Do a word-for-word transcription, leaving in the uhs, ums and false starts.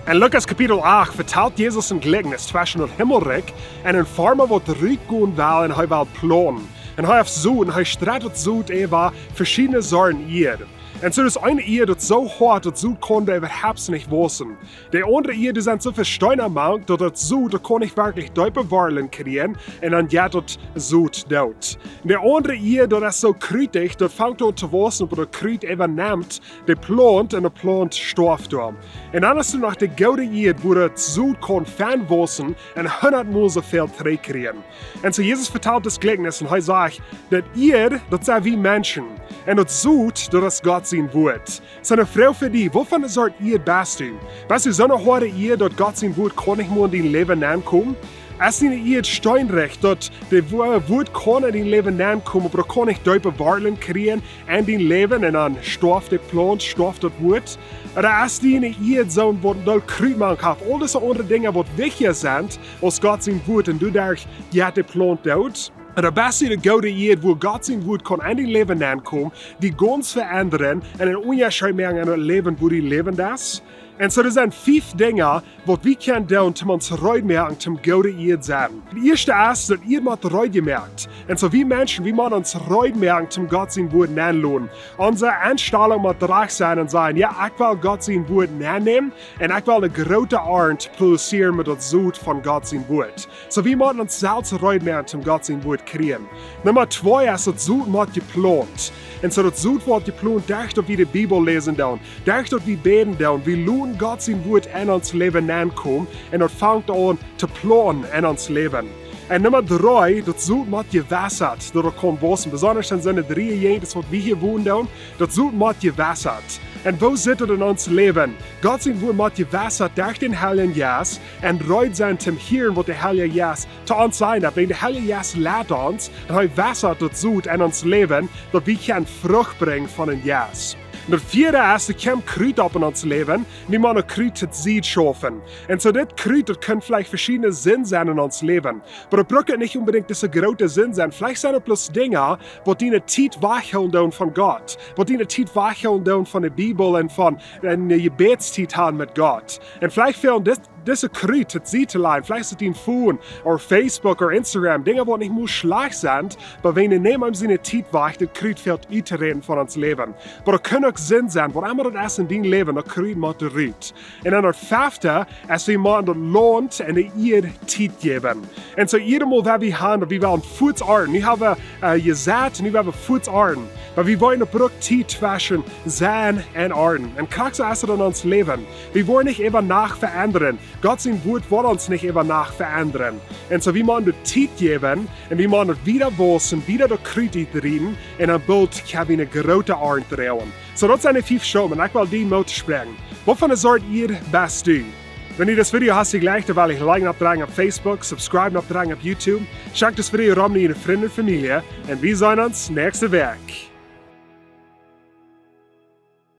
En Lukas Kapitel acht vetalt Jesus een Jlikjnis tweschen daut Himmelrikj un een Farma waut rutgonen well un hee well plaunten. Un hee haft Sot un hee streit daut Sot äwa veschiedne Sorten Ieed. Un soo es eene Ieed daut soo hoat daut Sot kaun doa äwahaupt nich wausen. De aundre Ieed, doa sent soo väl Steena mank daut daut Sot, daut kaun nich werkjlich deepe Wortlen kjrieen un dan jeit daut Sot doot. Un de aundre Ieed, daut es soo krutich, daut fangt aun to wausen, oba daut Krut äwanemt de Plaunt un de Plaunt stoaft doa. Un dan es doa noch de goode Ieed, wua daut Sot kaun fein wausen un hundat mol soo väl trigjkjrieen. Un soo Jesus vetalt dit Jlikjnis un hee sajcht, daut Ieed, daut sent wie Menschen. Un daut Sot, daut es Gott sien Wuat. Soo ne Froag fa die, waut fa ne Sort Ieed best du? Best du soo ne hoade Ieed, daut Gott sien Wuat kaun nich mea en dien Läwen nenkomen? Es diene Ieed steenrich, daut daut Wu-, Wuat kaun en dien Läwen nenkomen, oba daut kaun nich deepe Wortlen kjrieen en dien Läwen un dan stoaft de Plaunt, stoaft daut Wuat? Ooda es diene Ieed soo waut doa Krut mank haft, aul dise aundre Dinja waut wichtja sent aus Gott sien Wuat un doaderch jeit de Plaunt doot? Ooda best du de goode Ieed, wua Gott sien Wuat kaun en dien Läwen nenkomen, die gaunz veendren un een Unjascheet moaken en daut Läwen, wua du läwen deist? Un soo, doa sent fief Dinja, waut wie kjennen doonen, om ons reed moaken, om goode Ieed sennen. Daut ieeschte es, daut Ieed mott reed jemoakt. Un soo, wie Menschen, wie motten ons reed moaken, om Gott sien Wuat nenloten. Onse Enstalunk mott rajcht sennen un sajen, jo, ekj well Gott sien Wuat nennämen un ekj well ne groote Arnt produzieren met daut Sot von Gott sien Wuat. Soo, wie motten ons selfst reed moaken, om Gott sien Wuat kjrieen. Numma twee es, daut Sot mott jeplaunt. Un soo, daut Sot woat jeplaunt, derch daut wie de Bibel läsen doonen, derch daut wie bäden doonen, wie loten Gott sien Wuat en ons Läwen nenkomen un daut fangt aun to plaunten en ons Läwen. Un Numma dree, daut Sot mott jewasat, daut daut kaun wausen. Besonda en soone dree Jäajenden, waut wie hia wonen doonen, daut Sot mott jewasat. Un woo sitt daut en ons Läwen? Gott sien Wuat mott jewasat derch dän Heiljen Jeist un reed sennen, om to hieren, waut de Heilje Jeist to ons sajen deit. Wiels de Heilje Jeist leit ons un hee wasat daut Sot en ons Läwen, daut wie kjennen Frucht brinjen von dän Jeist. Un daut vieede es, doa kjemt Krut opp en ons Läwen, wie motten daut Krut to Sied schaufen. Un soo, dit Krut, daut kaun veleicht veschiedne Sinden sennen en ons Läwen. Oba daut brukt nich onbedinjt dise groote Sinden sennen. Veleicht sent daut bloos Dinja, waut diene Tiet wajchhoolen doonen von Gott, waut diene Tiet wajchhoolen doonen von de Bibel un von ne Jebädstiet haben met Gott. Un veleicht fält dit, dise Krut to Sied to lajen, veleicht es daut dien Phone ooda Facebook ooda Instagram, Dinja, waut nich mol schlajcht sent, oba wan wie nämen siene Tiet wajch, daut Krut fält uttoräden von ons Läwen. Oba daut kaun uk Sinden sennen, waut emma daut es en dien Läwen, daut Krut mott rut. Un dan daut fefte, es wie motten daut Launt un de Ieed Tiet jäwen. Un soo jiedet Mol, wan wie haben, daut wie wellen fuaz arnten, nu haben wie, äh, jeseit, nu haben wie fuaz arnten. Oba wie woaren uk brucken Tiet tweschen seien un arnten. Un krakjt soo es daut en ons Läwen. Wie woaren nich äwa Nacht veendren. Gott sien Wuat woat ons nich äwa Nacht veendren. Un soo, wie motten daut Tiet jäwen un wie motten daut wieda wausen, wieda daut Krut utrieten un dan boolt kjenn wie ne groote Arnt droagen. Soo, daut sent de fief Schaupen un ekj well die Moot toospräakjen. Waut fa ne Sort Ieed best du? Wan die dit Video haft jejlikjt, dan well ekj Like oppdrekjen opp Facebook, Subscribe oppdrekjen opp YouTube. Schekj dit Video rom no diene Frind un Famielje un wie seenen ons näakjste Wäakj.